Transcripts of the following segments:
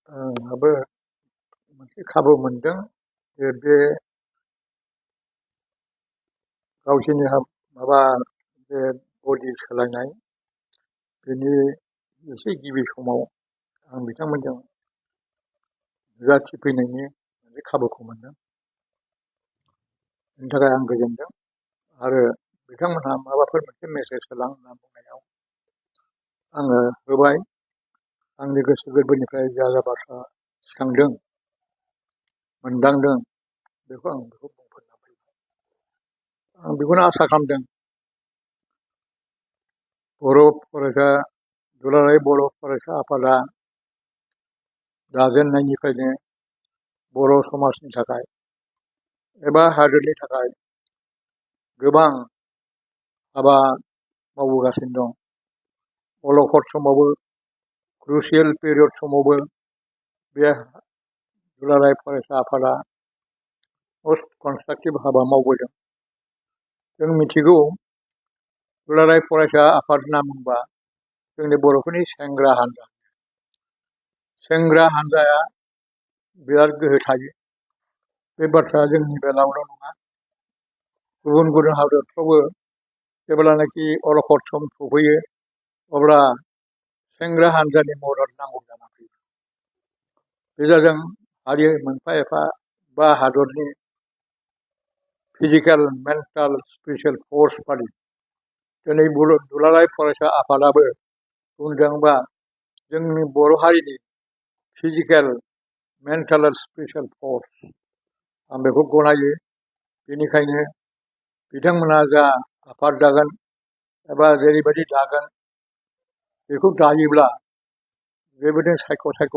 आंहाबो मोनसे खाबु मोनदों जे बे गावसोरनि माबा बे बडि सोलायनाय बेनि एसे गिबि समाव आं बिथांमोनजों नुजाथिफैनायनि मोनसे खाबुखौ मोनदों। बेनि थाखाय आं गोजोनदों आरो बिथांमोनहा माबाफोर मोनसे मेसेज होलां होनना बुंनायाव आङो होबाय। आंनि गोसो गोरबोनिफ्राय जा बाथ्रा सिखांदों मोनदांदों बेखौ बुंफोरना फैबाय। आं बेखौनो आसा खालामदों दुलाराय बर' फरायसा आफादा दाजेननायनिफ्रायनो बर' समाजनि थाखाय एबा हादोरनि थाखाय गोबां हाबा मावबोगासिनो दं। अलखद समावबो क्रुसियेल पिरियड समावबो बे दुलाराय फरायसा आफादा मस्ट कनस्ट्राक्टिभ हाबा मावबोदों। जों मिथिगौ दुलाराय फरायसा आफाद होनना बुंबा जोंनि बर'फोरनि सेंग्रा हान्जाया बिराद गोहो थायो। बे बाथ्राया जोंनि बेलायावल' नङा, गुबुन गुबुन हादरफ्रावबो जेब्लानाखि अलखद सम सफैयो अब्ला सेंग्रा हान्जानि मदद नांगौ जाना फैयो। बे जादों हारि मोनफा एफा बा हादरनि फिजिकेल मेन्टेल स्पिरिचुवेल फर्स बादि दिनै दुलाराय फरायसा आफादाबो बुंदोंबा जोंनि बर' हारिनि फिजिकेल मेन्टेल आरो स्पिरिचुवेल फर्स आं बेखौ गनायो। बेनिखायनो बिथांमोना जा आफाद दागोन एबा जेरैबायदि दागोन बेखौ दायोब्ला बेबायदिनो सायख'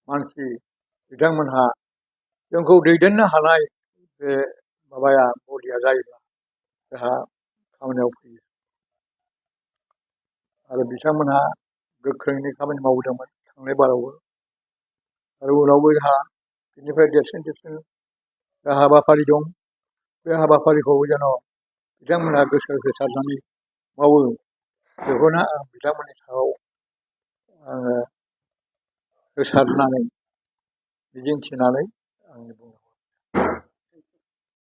मानसि बिथांमोनहा जोंखौ दैदेननो हानाय बे माबाया बडिया जायोब्ला जोंहा खामानियाव फैयो। आरो बिथांमोनहा गोख्रोङैनो खामानि मावदोंमोन थांनाय बारावबो आरो उनावबो जोंहा बेनिफ्राय देरसिन जा हाबाफारि दं बे हाबाफारिखौ जेन' बिथांमोनहा गोसो होसारनानै मावो बेखौनो आं बिथांमोननि सायाव आङो होसारनानै मिजिंथिनानै आंनि बुंनायखौ